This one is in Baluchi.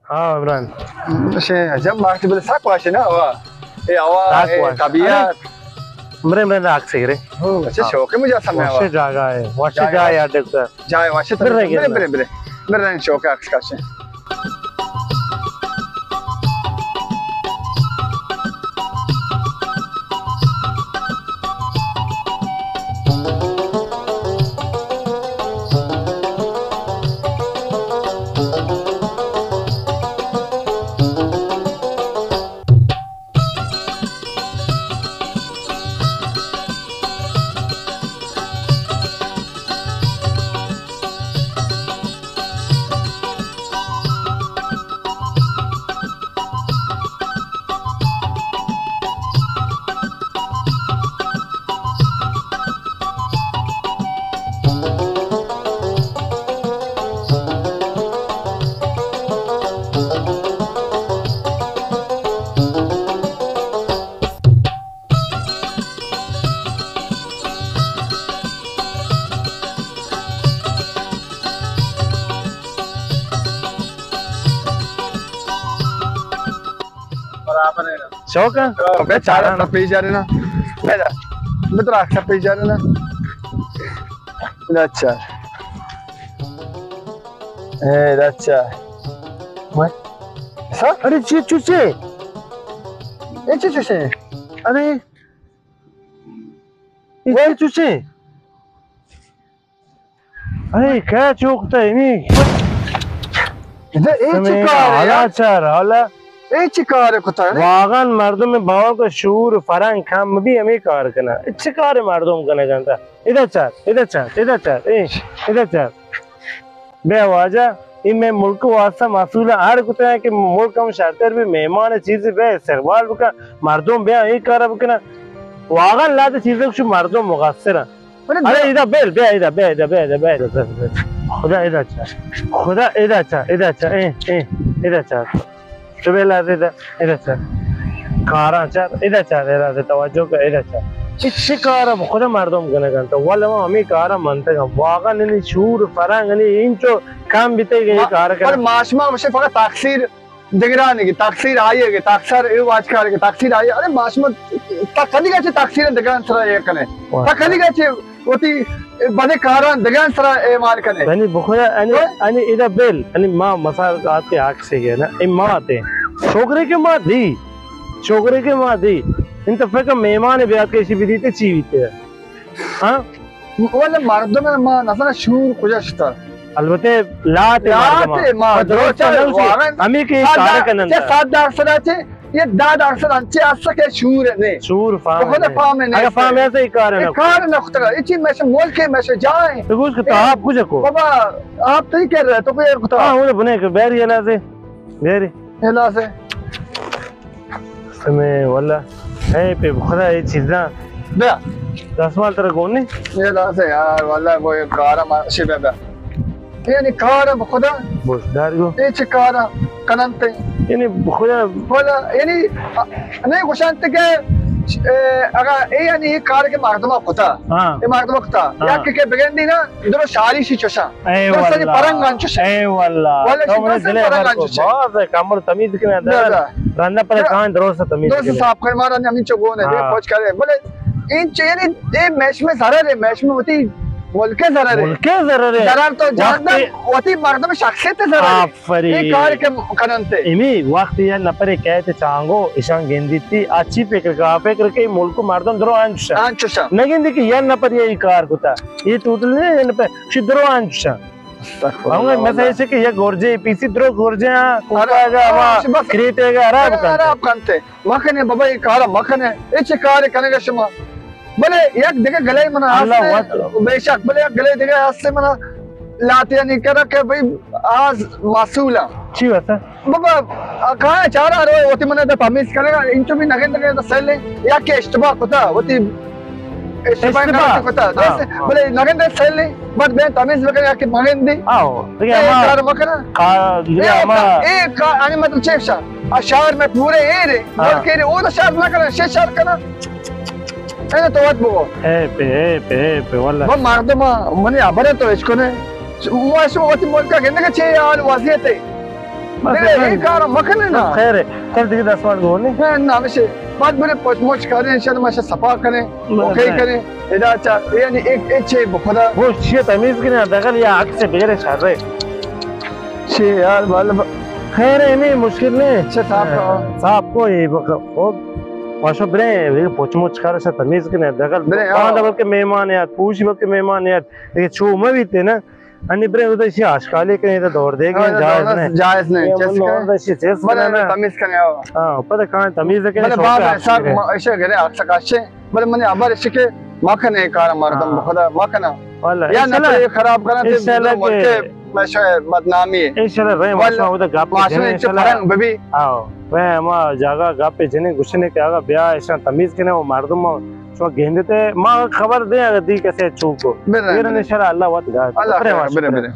ہاں عمران۔ شے عجب مارکیٹ، بلے سک واشے نا ہوا۔ اے ہوا، سک اے واشے۔ طبیعت۔ ارے، مرے، مرے نا عکس گرے۔ ہو، اچھا، ہاں۔ شوق ہے مجھے اصل میں ہوا۔ وشے جاگہ ہے، وشے جاگہ جاگہ ہے۔ یار ڈاکٹر۔ جاگہ وشے، برے، برے، برے، برے۔ برے شوق ہے عکس کشے۔ برابر ہے۔ شوق ہے؟ ہاں، بے چارہ نا۔ سب پیش جا رہے نا۔ بے دا۔ بے ترا سب پیش جا رہے نا۔ اچھا۔ اے، اچھا۔ سا؟ ارے، چی چوچے؟ اے چی چوچے؟ ارے، اے چی چوچے؟ ارے، کیا چوکتا ہے نی؟ اے، اے چی کار ہے حالا یار؟ چار، حالا۔ اے چی کار ہے کتا ہے؟ واقعاً مردم باوک شعور فرنگ کم بھی ہمیں کار کنا۔ اے چی کار ہے مردم کنا جانتا؟ ادا چار، ادا چار، ادا چار، اے، ادا چار۔ بے واجہ، اے میں ملک واسطہ مسئول ہر کتا ہے کہ ملک ہم شرتر بھی مہمان چیز بے استقبال بکا، مردم بیا اے کار بکنا۔ واقعاً لات چیزیں کچھ مردم مقصر ہیں۔ ارے ادا بیل، بیا ادا، بیا ادا، بیا ادا، بیا ادا، بیا ادا۔ خدا ادا چا، خدا ادا چا، ادا چا، اے، اے، ادا چا۔ تو بیل ادا، ادا چا۔ کاراں چا، ادا چا، ادا چا، توجہ کا، ادا چا۔ چی، چی کارا خدا مردم کنگا انت؟ والا ما ہمیں کارا منتگا۔ واقعاً نی شعور فرنگ نی انچو کم بیتے کہ یہ کار کرا۔ پر ماشما مشے فقط تقصیر دگرانی کہ تقصیر آئی ء کہ تقصیر اے واجکار کہ تقصیر آئی ء۔ ارے ماشما تا کدی گچے تقصیر دگران سرا اے کنے؟ تا کدی گچے وتی بدے کاران دگران سرا اے مال کنے؟ یعنی بخدا، یعنی، یعنی ادا بل، یعنی ما مثال آتے آکسے گئے نا، اے ما آتے۔ شوکرے کے ما دی، شوکرے کے ما دی۔ انت فکر مہمان بیات کے اسی بدیتے چی بیتے۔ ہاں؟ ولا مردم ما نزاناں شعور کجا شتا۔ البتہ لات لات مردم ما ما درست درست نہ گوشی۔ واقعاً ہمیں کہ صد کار در-، کنن چہ صد درصد چہ یہ دہ درصد انچے است کہ شعور نے۔ شعور فہم خود نے۔ فہم نے۔ اگر فہم ایسا ہی کار ہے اے نا۔ کار نہ کتگا۔ اے چی میں سے ملک ہے، میں سے جائیں۔ تو گوش کہ تو آپ کجا کو؟ بابا، آپ تو ہی کر رہے، تو کوئی کتا۔ ہاں، وہ بنے کہ بیری ہے لازے۔ بیری۔ ہے لازے۔ سمے واللہ، اے پہ خدا اے چیزاں۔ بیا۔ دستمال ترا گون نہیں؟ اے لازے یار، واللہ وہ کارا ما شی بیا بیا۔ یعنی کار بخدا۔ بوش دار گو۔ اے چی کارا کننتے؟ یعنی بخدا۔ واللہ، یعنی، نہیں گوشنتے کہ، اے، اگر اے یعنی اے کار کے مردمہ کتا۔ ہاں۔ اے مردمہ کتا۔ ہاں۔ یا کہ، کہ بگندی نا، درو شاری شی چشاں۔ اے درست واللہ۔ پرنگ انچوش۔ اے واللہ۔ واللہ تو شی من درست دل پرنگ خبر کو۔ انچوش۔ باز ہے، کمر تمیز کنے نہ، در۔ نہ۔ رندا پر نہ۔ کان درست تمیز درست کنے۔ صاف کر مارا نے ہمیں چو گون ہے، ہاں۔ پوچھ کرے۔ بلے ان چیئے اے میش میں ضرر ہے، میش میں ہوتی ملک ضرر ہے۔ ملک ضرر ہے۔ ضرر تو جان وقت وتی مردم شخصیت ضرر ہے۔ آفرین۔ اے کار کے کننتے۔ امی وقت یا نپرے کہتے چانگو، اشان گندیتی، اچھی فکر کا، فکر کے ملک مردم درو انچوش۔ انچوش۔ نگندی کہ یا نپر یہ کار کتا۔ یہ ٹوٹل نہیں، یا نپر شی درو انچوش۔ استغفر ہم اللہ، مثلا اللہ۔ ایسے کہ یک گرجے پیسی درو گرجے ہاں، کوکا ارے، گا، ہاں، ہوا، بس۔ کریٹے گا، خراب ارے، کرتے۔ خراب کرتے۔ مکنے بابا، یہ کارا مکنے۔ اے چی کار کنگا شما؟ بلے یک دگہ گلے منا اللہ ہستے، وت۔ بے شک، بلے یک گلے دگہ ہستے منا لاتیانی کرا کہ بھئی آز مسئول ہاں۔ چی بات ہے؟ بابا، آ کہاں چارا رو، وتی منا دا تمیز کرے گا، انچو بھی نگن لگے دا سیل ہے، یا کہ اشتباہ کتا، وتی اشتباہ اشتباہ۔ نہ کتا، ہاں، درست ہے؟ ہاں۔ بلے نگن دے سیل ہے، بس بے تمیز بکنے، یا کہ مگن دی۔ آؤ، دیکھیں، اے ہما کار مکنا۔ کا-، اے ہما کا-، اے کا-، آنی مطلب چیف شاہ، آ شہر میں پورے اے رے، ہاں۔ ملک اے رے، او دا شہر نہ کرنا، شے شہر کرنا۔ اے تو وت بگو۔ اے پہ، اے پہ، اے پہ، واللہ۔ وہ مردم، منی خبر ہے تو اچ کنے۔ وہ ایسے وتی ملک کا گندگا چے حال وضعیت ہے۔ بس دیگہ اے کار مکنے نا۔ خیر ہے، چل دیگہ دس منٹ گون نے۔ نہ، نہ، ہمیشہ بعد برے پچ مچ کریں، شاید ماشا صفا کریں، بس اوکے بس۔ کریں۔ ادا چا، یعنی ایک، ایک چے بخدا۔ وہ چیئے تمیز کنے، دگل یا حق سے بغیر شر ہے۔ چے یار، بال-، خیر ہے، نہیں، مشکل نہیں۔ چے صاف کرو۔ صاف کو یہ بک-، وہ ماشا برے، یہ پچ مچ کر سے تمیز کنے، دگل۔ برے، ہاں۔ بلکہ مہمان یار، پوچھ بلکہ مہمان یار، یہ چو میں بھی تے نا۔ انی برے ادھر اسی آشکالی کنے، ادھر دور دے گئے، ہاں، ادھر جائز دور نہیں۔ جائز نہیں، یہ چیز من کرے۔ ادھر اسی چیز بلے کرے نا۔ تمیز کنے آو۔ ہاں، پتہ کہاں تمیز کنے، بلے شوق باب ہے آپ ایسا کے۔ ما-، ایسا گرے حق سکاشے۔ بلے منی ابر اسی کے ما کنے کار مردم ہاں۔ خدا ما کنا۔ واللہ، یا انشاءاللہ۔ نفر یہ خراب کرنا تے انشاءاللہ دو ملک کے میں شاید بدنامی ہے۔ انشاءاللہ رحم واللہ، آسمان ادھر گپ ماشاءاللہ جنے انشاءاللہ۔ پرنگ ببی۔ آو۔ رحم آ جاگہ گپ جنے گشنے کہ آگا بیا ایسا تمیز کنے وہ مردم شما گندتے، ما خبر دیں اگر دی کسے چوکو۔ برے، برے۔ ان شاء اللہ اللہ وقت گا۔ اللہ خیر، برے، برے۔